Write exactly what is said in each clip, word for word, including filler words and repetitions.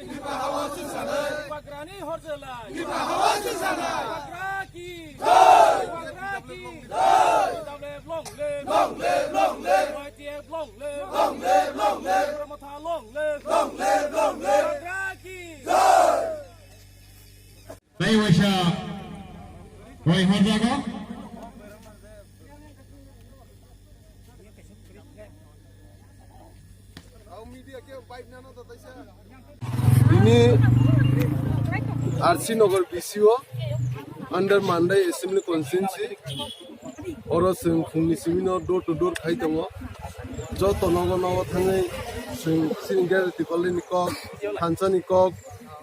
Bubagrani horjelai. Bubagra ki. Bubagra ki. Long live, long live. Long live, long live. Y T F long live. Long live, long live. Tipra Motha long live. Long live, long live. Bubagra ki. Tei waisa roi horjago. Bini R C Nagar B C O under Mandai Assembly Constituency. Oro chwng phungni simino door to door khai tongo. Joto nogo nogo thangwi chwng chini Greater Tipralandni kok, thansani kok,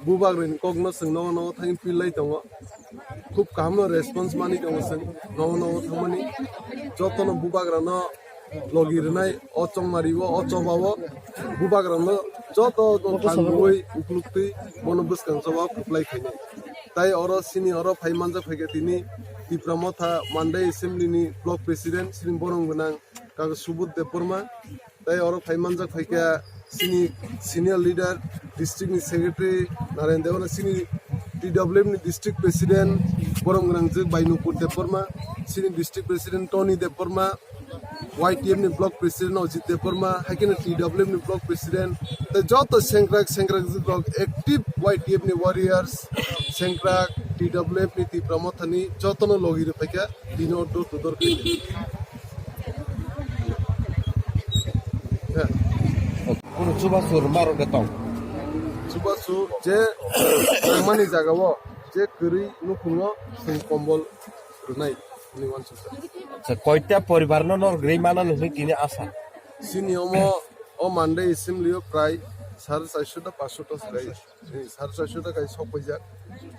bubagrani kokno chwng nogo nogo thangwi pillai tongo. Khub kahamno response manwi tongo chwng nogo nogo thangmani. Jotono bubagrano logi rwnai o chongmari o, o choba o bubagrano joto no thangrwi ukluktwi bono bwskang choba kwplai khainai. Tai oro chini oro phai manjak phaikha tini Tipra Motha Mandai Assembly ni Block President chini borom gwnang kaka Subodh Debbarma. Tai oro phai manjak phaikha chini senior leader, district ni secretary Naren Debbarma, chini T W F ni district president borom gwnangjwk Bainupur Debbarma, chini district president Tony Debbarma, Y T F ni block president Ajit Debbarma, hai kheno T W F ni block president, tei joto sengkrak sengkrak rok active Y T F ni warriors, sengkrak T W F ni Tipra Motha ni jotono logi rw phaikha, bini o door to door khaikha. Kunu chubachu rwma rok de tong. Chubachu je nangmani jagao je kwrwi nukhungo chwng kombol rwnai hwnwi uansukha. Acha, koita poribar no norok rwi mano hinwi tini asa? Chini omo o Mandai assembly o prai sare charso ta paanch so ta swrai. Sare charso ta kai sok paijak.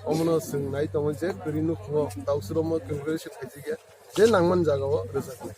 Omono chwng nai tongo je kwrwi nukhungo tausromo congratulation khaijak ya. Je nangman jagao rwjaknai.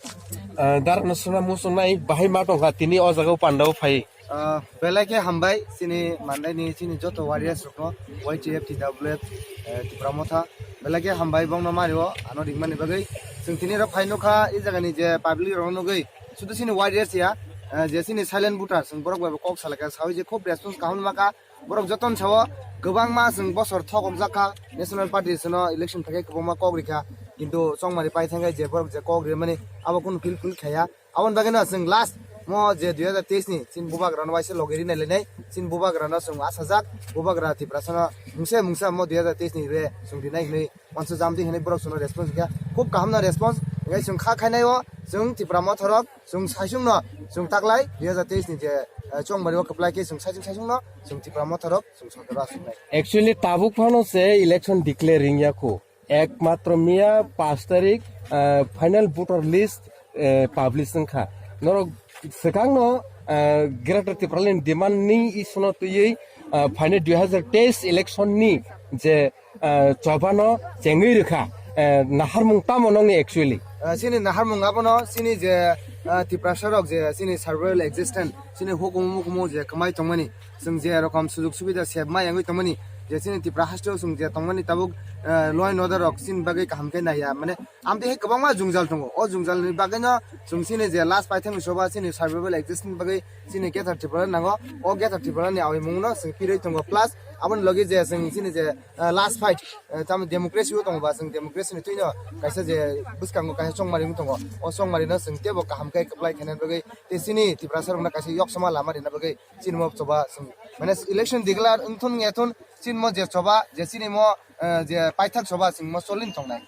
Ah, darano suna muchungnai bahai ma tongkha tini o jagao pandao phai. Ah, belai khe hambai chini Mandai ni chini joto warriors rokno Y T F T W F, eh, Tipra Motha. Belai khe hambai bongno mario ano ringmani bagwi. Chwng tini rok phai nukha e jagani je public rokno nugwi. Sudu chini warriors ya, eh, je chini silent voter chwng borok bai bo kok salaikha sawi je khub response kaham nukha. Borok jotono sao kwbangma chwng bosor thok omjak kha, National Party sino election phaikhe kwbangma kok rikha, kintu chongmari pai thangkhe je borok je kok rimani abo kunu feel feel khaya. Aboni bagwino chwng last mo je dui hajar teis ni chini bubagrano waisa logi rinai lainai, chini bubagrano chwng achajak, bubagra Tiprasano mungsa mungsa mo dui hajar teis ni re chwng rinai hinwi Mansa Jamdi hinwi borok chwngno response kha, khub kaham no response, hingke chwng kha khainai o chwng Tipra Motha rok chwng saichung no chwng taklai dui hajar teis ni je, eh, chongmari o kwplai khe chwng saichung saichung no chwng Tipra Motha rok chwng sorkar o achuknai. Actually, tabuk phano se election declare wngya kho. Ekmatro miya paanch tarik, eh, final voter list, eh, publish wngkha. Norok swkangno, eh, Greater Tipraland demand ni issue no twiwi, eh, phainai dui hajar teis election ni je ah, chobano chengwi rwkha, eh, naharmung tamo nongni actually? Ah, chini naharmung abono chini je, ah, Tiprasa rok je chini survival existence, chini hukumu mukumu je kwmai tongmani, chwng je rokom sujuk subida sebma yangwi tongmani, je chini Tipra hasteo chwng je tongmani tabuk, eh, law and order rok chini bagwi kaham khe naiya, mane amtwi hai kwbangma jwngjal tongo. O jwngjal ni bagwi no chwng chini je last paithak ni soba chini survival existence bagwi chini Greater Tripura nango. O Greater Tripura ni awi mung no chwng pirwi tongo. Plus aboni logi je chwng chini je ah, last fight, ah, tamo democracy o tongo ba, chwng democracy ni twino kaisa je bwskango kaisa chongmari wng tongo. O chongmari no chwng teibo kaham khe kwplai khaina bagwi, tei chini Tiprasa rokno kaisa yoksama lama rina bagwi chini mo choba chwng, mane, election declare wngthun wngya thun chini mo je choba, je chini mo, ah, je paithak choba chwng mo cholin tongnai.